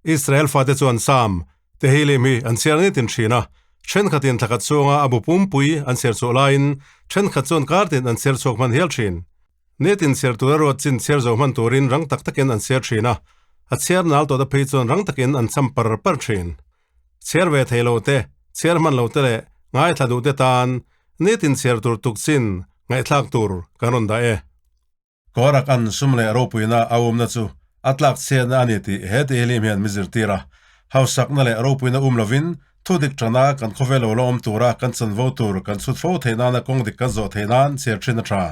Israel fate chuan Sam, Tehillim hi an chhiar nitin thin a, thenkhatin thlakhat chhunga a bu pumpui an chhiar chhuah laiin thenkhat chuan kartin an chhiar chhuak hman hial thin. Nitin chhiar tura ruat chin chhiar zo hman turin rang tak takin an chhiar thin a, a chhiar nal tawhte phei chuan rang takin an cham par par thin. Chhiar ve thei lo te, chhiar hman lo te leh ngaithla duh te tan nitin chhiar tur tuk chin ngaihthlak tur kan rawn dah e. Korak an sum leh ropuina a umna chu a tlak chhiatna a ni tih he Tehillim hian mi zirtir a. Hausakna leh ropuina um lovin thu dik tana kan khawvel lo la awm tura kan chanvo tur kan chhut fo theih nana kawng dik kan zawh theih nan chhiar thin a tha.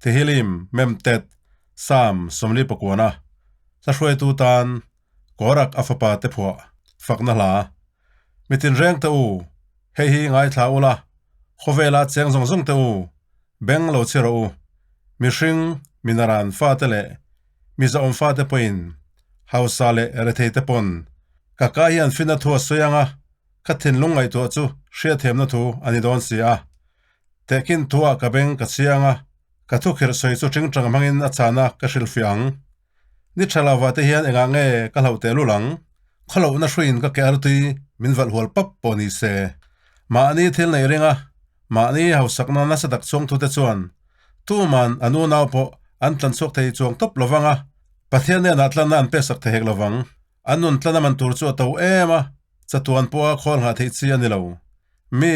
Tehillim, Memtet, Sam, 49, Hla hruaitu tan Korak a fapa te phuah fakna hla. Mi tinreng te u, hei hi ngaithla ula, khawvela cheng zawng zawng te u, beng lo chhi rawh u. Mihring, minaran fate leh mizaawm fate pawhin, hausa leh rethei te pawn, ka ka hian finna thu a sawi ang a, ka thinlung ngaihtuah chu hriatthiamna thu a ni dawn si a. Tehkin thuah ka beng ka chhiang a, ka thukhirh sawi chu tingtang hmangin a chhana ka hrilhfiah ang. Ni tha lova te hian engah nge ka hlauh teh lul ang? Khawlohna hruiin ka ke artui min valh hual pap pawh ni se. Mahni thil neih ringa mahni hausakna nasa tak chhung thute chuan tuman an unau pawh an tlan chhuak thei chuang tawp lovang a, Pathian hnenah tlanna an peksak thei hek lovang. An nun tlan a man tur chu a to em a, chatuan pawha khawl nghah theih chi a ni lo. Mi,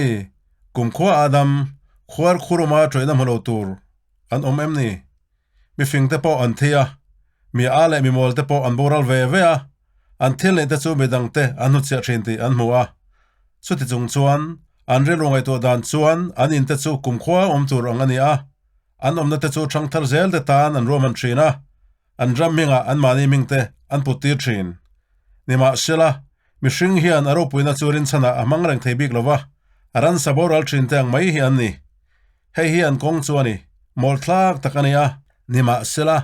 kumkhua Adam, khuar khuruma ṭawihna hmu lo tur an awm em ni? Mifing te pawh an thi a, mi a leh mi mawl te pawh an boral ve ve a, an thil neih te chu midang te an hnuchhiah thin tih an hmu a. Chuti chung chuan, an rilru ngaihtuah dan chuan an in te chu kumkhua awm tur ang a ni a, an awmna te chu thangthar zel te tan an ruahman thin a, an ram hmingah anmahni hming te an put tir thin. Nimahsela, mihring hian a ropuina chu rinchhanah a hmang reng thei bik lo va, a ransa boral thin te ang mai hi an ni. Hei hi an kawng chu a ni, mawlthlak tak a ni a, nimahsela,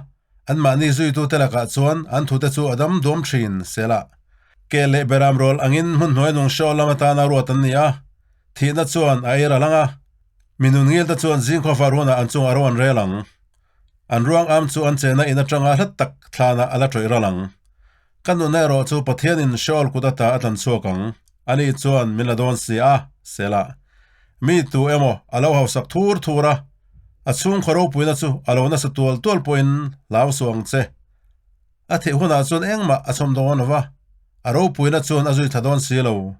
anmahni zuitute lakah chuan an thute chu a dam duam thin, Selah. Ke leh beram rawl angin hmun hnuai nung hriaw lam atana ruat an ni a, thihna chuan a ei ral ang a, mi nun ngilte chuan zingkhawfa ruanah an chungah ro an rel ang. An ruang am chu an chena in atanga hlat tak thlanah a la tawih ral ang. Ka nun erawh chu Pathianin Sheol kut ata a tlan chhuak ang, ani chuan min la dawn si a, Selah. Mi tu emaw a lo hausak thur thur a, a chhungkhaw ropuina chu a lo nasa tual tual pawhin hlau suh ang che. A thih hunah chuan engmah a chhawm dawn lo va, a ropuina chuan a zui thla dawn si lo.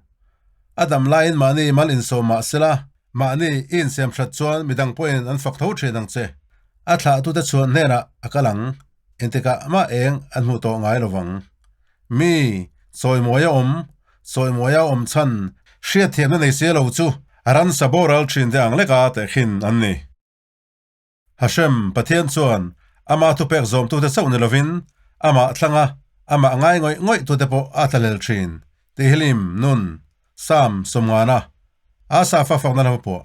A dam laiin mahni mal insawm mah sela, mahni i insiam hrat chuan midang pawhin an fak tho thin ang che. A thlahtute chuan hnenah a kal ang. Engtikah mah eng an hmuh tawh ngai lo vang. Mi, chawimawi a awm, chawimawi a awm chhan hriatthiamna nei si lo chu ransa boral thin te ang leka tehkhin an ni. Hashem, Pathian chuan ama thupek zawmtute chauh ni lovin amah thlanga amah ngai ngawih ngawih tute pawh a tlalel thin. Tehillim, Nun, Sam, Sawmngana, Asa fa fakna lama pawh.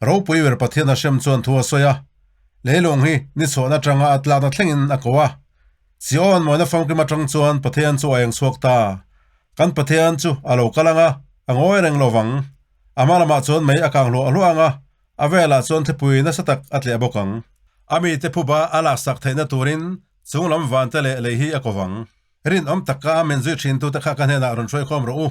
Ropui ber Pathian Hashem chuan thu a sawi a, Leilung hi ni chhuahna atanga a tlakna thlengin a ko a. Zion mawina famkim atang chuan Pathian chu a eng chhuak ta. Kan Pathian chu a lo kal ang a, a ngawi reng lo vang. A hma lamah chuan mei a kang hluah hluah ang a, a velah chuan thipui nasa tak a tleh bawk ang. A mite phuba a laksak theihna turin chung lam vante leh lei hi a ko vang. Rinawm taka a men zui thintute kha ka hnenah rawn hruaikhawm rawh u.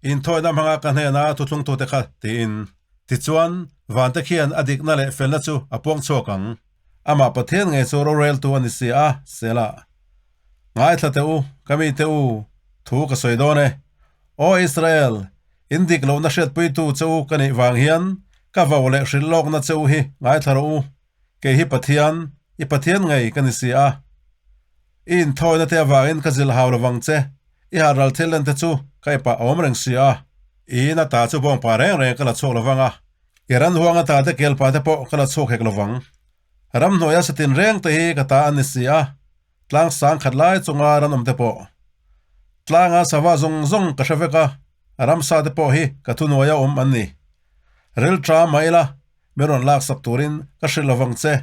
Inthawihna hmanga ka hnena thuthlungtute kha tiin. Tichuan, vante khian a dikna leh felna chu a puang chhuak ang. Amah Pathian ngei chu roreltu a ni si a, Selah. Ngaithla teh u, ka mite u, thu ka sawi dawn e. Aw Israel, in dik lohna hriatpuitu che u ka nih vang hian ka vau leh hrilh lawkna che u hi ngaithla rawh u. Kei hi Pathian, i Pathian ngei ka ni si a. I inthawina te avangin ka zilh hau lovang che, i har ral thil lente chu ka epah a awm reng si a. I in ata chu bawngpa reng reng ka la chhuak lovang a, i ran huang ata te kelpa te pawh ka la chhuak hek lovang. Ramhnuaia satin reng te hi ka ta an ni si a, tlang sang khat lai chunga ran awm te pawh. Tlanga sava zawng zawng ka hre vek a, ramsa te pawh hi ka thuhnuaia awm an ni. Rilṭa mah ila, min rawn laksak turin ka hrilh lovang che.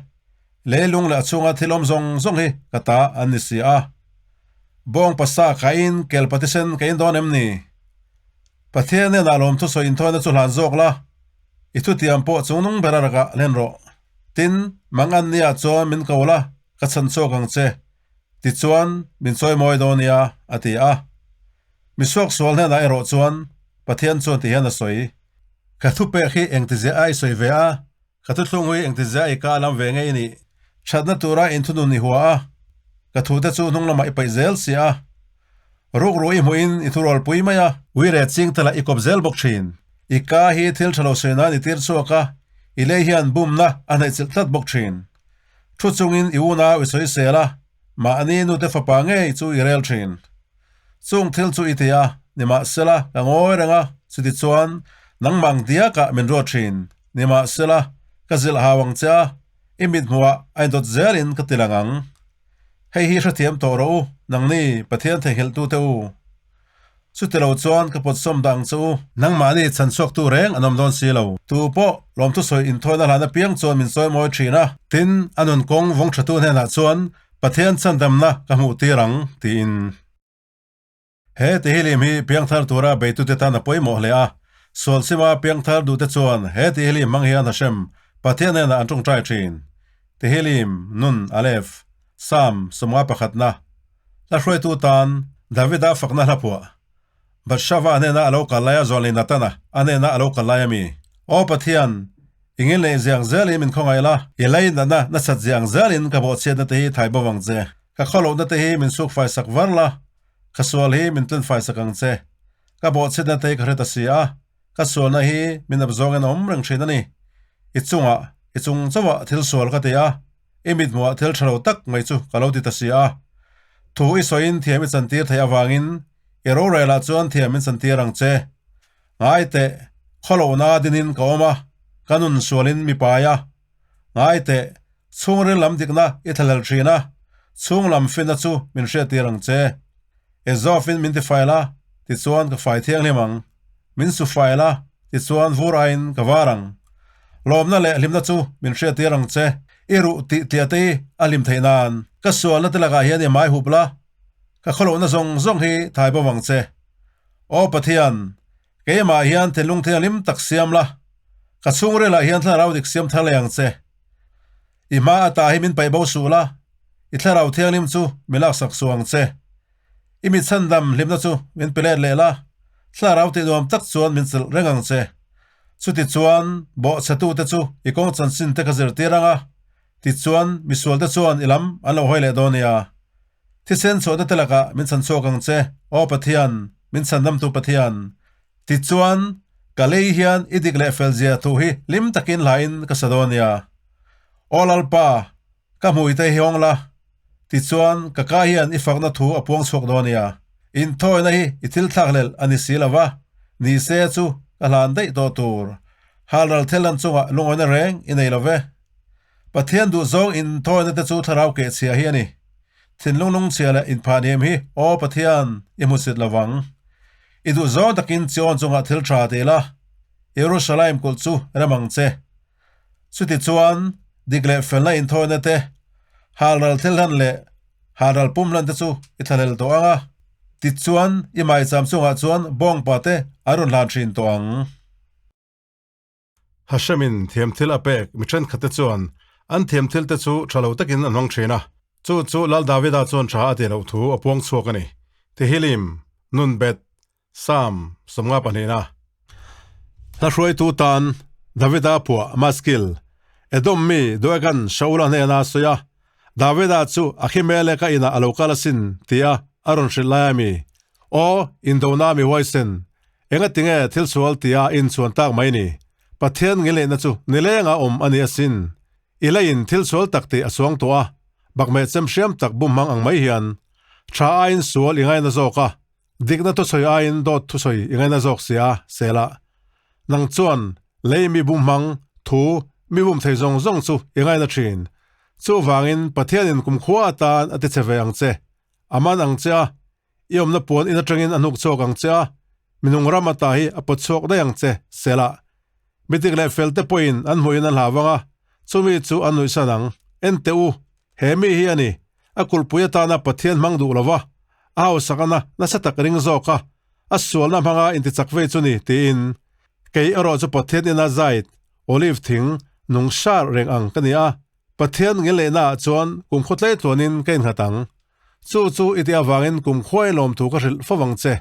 Leilung leh a chhunga thil awm zawng zawng hi ka ta an ni si a. Bawng pasa kaiin kel patisen ka in dawn em ni? Pathian hnenah lawmthu sawi inthawina chu hlan zawk la, i thutiam pawh chungnung ber a rakah hlen rawh. Tin, mangan nia chuan min ko la, ka chhan chhuak ang che. Tichuan, min chawi mawi dawn nia, a ti a. Mi suaksual hnenah erawh chuan Pathian chuan ti hian a sawi, Ka thupek hi engtizia a i sawi ve a, ka thuthlung hi engtizia a i ka lam ve nge i nih? Thatna tura inthunun i hua a, ka thute chu hnung lamah i paih zel si a. Rukru i hmuhin i thurualpui mai a. Uire ching tala i kawp zel bawk thin. I ka hi thil tha lo sawi nan i tir chhuak a, i lei hian bumna a hnaihchilh tlat bawk thin. Thu chungin i unau i sawi sel a, mahni nute fapa ngei chu i rel thin. Chung thil chu i ti a, nimahsela ka ngawi reng a, chutichuan nangmang diakah min ruat thin. Nimahsela ka zilh hau ang che a, i mithmuhah a indawt zelin ka ti lang ang. Hei hi hrethiam tawh rawh u, nangni Pathian theihnghilhtute u. Chutilo chuan ka pawtsawm dah ang che u. Nangmahni chhanchhuaktu reng an awm dawn si lo. Tu pawh lawmthusawi inthawina hlan apiang chuan min sawi mawi thin a. Tin, a nun kawng vawng thatu hnenah chuan Pathian chhandamna ka hmuh tir ang, tiin. He Tehillim hi piangthar tura beitute tan a pawimawh hle a. Sualsima piangthar duhte chuan he Tehillim hmang hian Hashem, Pathian hnenah an tawngtai thin. Tehillim, Nun, Aleph, Psalm 51 pakhatna, Hla hruaitu tan Davida fakna hla phuah. Batshava hnena a lo kal laia Zawlnei Natana a hnena a lo kal lai a mi. Aw Pathian, i ngil neih ziang zelin min khawngaih la, i lei natna nasat ziang zelin ka bawhchhiatna te hi thai bo vang che. Ka khawlohna te hi min suk faisak var la, Ka sual hi min tlun faisak ang che. Ka bawhchhiatna te hi ka hre ta si a, ka sualna hi min ap zawngin a awm reng thin a ni. I chungah, i chung chauhah thil sual ka ti a, i mithmuhah thil tha lo tak mai chu ka lo ti ta si a. Thu i sawiin thiam i chantir theih avangin i rorelah chuan thiam min chantir ang che. Ngai teh, khawlohna dinin ka awm a, ka nun sualin mi pai a. Ngai teh, chhungril lam dikna i thlahlel thin a, chhung lam finna chu min hriattir ang che. I zawfin min tifai la, tichuan ka fai thianghlim ang. Min su fai la, tichuan vur aiin ka var ang. Lawmna leh hlimna chu min hriattir ang che. I ruh tih tliah te hi a hlim theih nan. Ka sualna te lakah hian i hmai hup la, ka khawlohna zawng zawng hi thai bo vang che. Aw Pathian, Keimah hian thinlung thianghlim tak siam la, ka chhungrilah hian thlarau dik siam thar leh ang che. I hma ata hi min paih bo suh la, i thlarau thianghlim chu mi laksak suh ang che. I mi chhandam hlimna chu min pe let leh la, thlarau tih nuam tak chuan min chilh reng ang che. Chutichuan bawhchhetute chu i kawng chanchin te ka zirtir ang a, tichuan misualte chuan i lam an lo hawi leh dawn nia. Thisen chhuahna te lakah min chhan chhuak ang che, Aw Pathian, min chhandamtu Pathian. Tichuan, ka lei hian i dik leh fel zia thu hi hlim takin hlain ka sa dawn nia. Aw Lalpa, ka hmui te hi hawng la, tichuan ka ka hian i fakna thu a puang chhuak dawn nia. Inthawina hi i thil thlakhlelh a ni si lo va, ni se chu ka hlan daih tawh tur. Halral thil lan chungah lungawina reng i nei lo ve. Pathian duhzawng inthawina te chu thlarau kehchhia hi a ni. Thinlung lungchhia leh inphahniam hi Aw Pathian, i hmusit lo vang. I duhzawng takin Chion chungah thil tha ti la, Jerusalem kulh chu rem ang che. Chutichuan, dik leh felna inthawina te, halral thil hlan leh halral pum hlan te chu i thlahlel tawh ang a, tichuan i maicham chungah chuan bawngpa te an rawn hlan thin tawh ang. Hashemin thiam thil a pek mi thenkhatte chuan an thiam thil te chu tha lo takin an hmang thin a, chu chu Lal Davida chuan tha a tih loh thu a puang chhuak a ni. Tehillim, Nun Bet, Psalm 50 pahnihna. Hla hruaitu tan Davida phuah Maskil, Edom mi Doegan Shaula hnena a sawi a, Davida chu Ahimeleka inah a lo kal asin tia a rawn hrilh lai a mi. Aw, indona mi huaisen, Enga tinge thil sual tia inchhuan tak mai ni? Pathian ngilehna chu nilenga awm a ni asin. I leiin thil sual tak tih a suang tawh a, bakmeh chem hriam tak bum hmang ang mai hian. Tha aiin sual i ngaina zawk a, dikna thusawi aiin dawt thusawi i ngaina zawk sia, Selah. Nang chuan lei mi bum hmang, thu, mi bum thei zawng zawng chu i ngaina thin. Chuvangin Pathianin kumkhua atan a ti che ve ang che. A man ang che a, I awmna puan in atangin a hnuk chhuak ang che a, minung ram ata hi a pawt chhuak daih ang che, Selah. Midik leh fel te pawhin an hmuhin an hlau ang a, chumi chu an nuihsan ang. En teh u, he mi hi a ni, a kulhpui atana Pathian hmang duh lova, a hausak ana nasa tak ring zawk a, a sualna hmanga intichak vei chu ni, tiin. Kei erawh chu Pathian ina zait, olive thing, nung sar reng ang ka ni a, Pathian ngilneihna ah chuan kum khawtlei tluanin ka innghat ang. Chu chu i tih avangin kum khuai lawmthu ka hrilh fo vang che.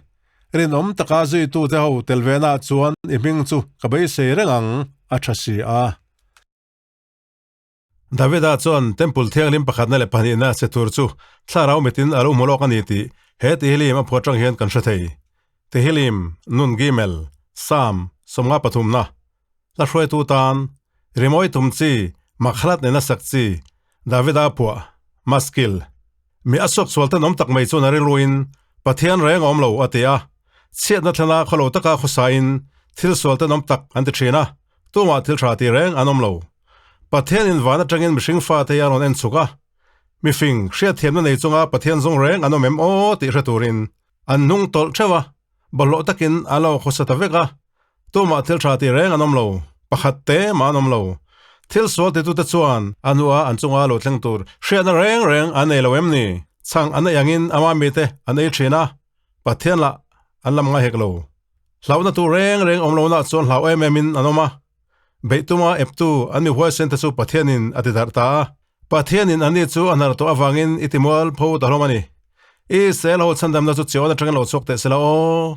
Rinawm taka zuitute ho tel venaah chuan i hming chu ka beisei reng ang, a tha si a. Davida chuan Temple thianghlim pakhatna leh pahnihna che tur chu thlarau mitin a lo hmu lawk a ni tih he Tehillim a phuah tang hian kan hre thei. Tehillim, Nun Gimel, Psalm, 53 na, Hla hruaitu tan, Rimawi tum chi, Makhalat nena sak chi, Davida phuah, Maskil. Mi a suak sual tenawm tak mai chuan a rilruin, Pathian reng a awm lo, a ti a. Chhiatna thlena khawlo taka khawsain thil sual tenawm tak an ti thin a, tumah thil tha ti reng an awm lo. Pathianin van atangin mihring fate hi a rawn en chhuk a, mifing hriatthiamna nei chunga Pathian zawng reng an awm em aw tih hre turin an hnung tawlh theuh a, bawlhhlawh takin a lo khawsa ta vek a, tumah thil tha ti reng an awm lo, pakhat te mah an awm lo. Thil sual titute chuan a hnua an chunga lo thleng tur hriatna reng reng an nei lo em ni? Chhang an ei angin ama mite an ei thin a, Pathian lah an lam ngai hek lo. Hlauhna tur reng reng awm lohna chuan hlau em em in an awm a, beih tuma eptu an mi huaisen te chu Pathianin a ti darh ta a. Pathianin anni chu a hnar tawh avangin i ti mual pho ta hlawm a ni. Israel ho chhandamna chu chiawn atangin lo chhuak teh sela aw.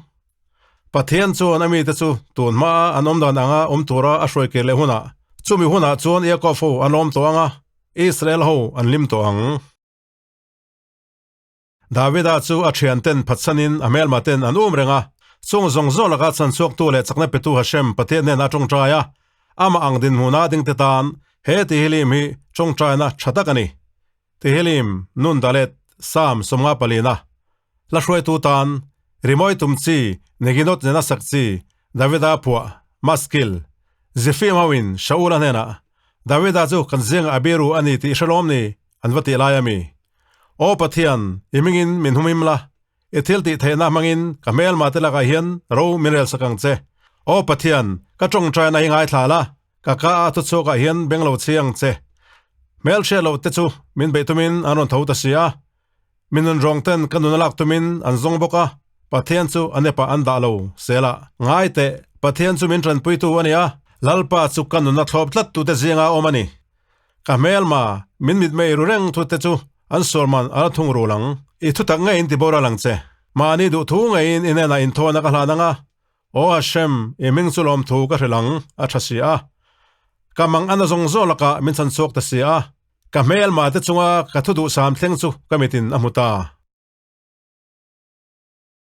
Pathian chuan a mite chu tun hmaa an awm dan anga awm tura a hruai kir leh hunah, chumi hunah chuan Iakob ho an lawm tawh ang a, Israel ho an hlim tawh ang. Davida chu a thianten phatsanin a hmelmaten an um reng a, chung zawng zawng laka chhanchhuaktu leh chakna petu Hashem Pathian nen a tawngtai a, amah ang dinhmuna dingte tan he Tehillim hi tawngtaina tha tak a ni. Tehillim, Nun Dalet, Psalm 54, Hla hruaitu tan, Rimawi tum chi, Neginot nena sak chi, Davida phuah, Maskil, Zifim hoin Shaula hnenah, Davida chu kan zinga a biru a ni tih i hre lawm ni? an va tih lai a mi. Aw Pathian, i hmingin min humhim la, i thil tih theihna hmangin ka hmelma te lakah hian ro min rel sak ang che. Aw Pathian, ka tawngtaina hi ngaithla la, ka ka a thuchhuakah hian beng lo chhi ang che. Hmelhriat loh te chu min beih tumin an rawn tho ta si a, mi nunrawng ten ka nun a lak tumin an zawng bawk a, Pathian chu a nepah an dah lo, sela. Ngai teh, Pathian chu min tanpuitu a ni a, Lalpa chu ka nuna thlawp tlat tute zinga awm a ni. Ka hmelma, min mitmei ru reng thu te chu an sualman a la thung rul ang. I thutak ngeiin ti boral ang che. Mahni duh thu ngeiin i hnenah inthawhna ka hlan ang a, Aw Hashem, i hming chu lawm thu ka hrilh ang, a tha si a. Ka mang ana zawng zawng lakah min chhan chhuak ta si a, ka hmelma te chunga ka thu duhsam thleng chu ka mitin a hmu ta.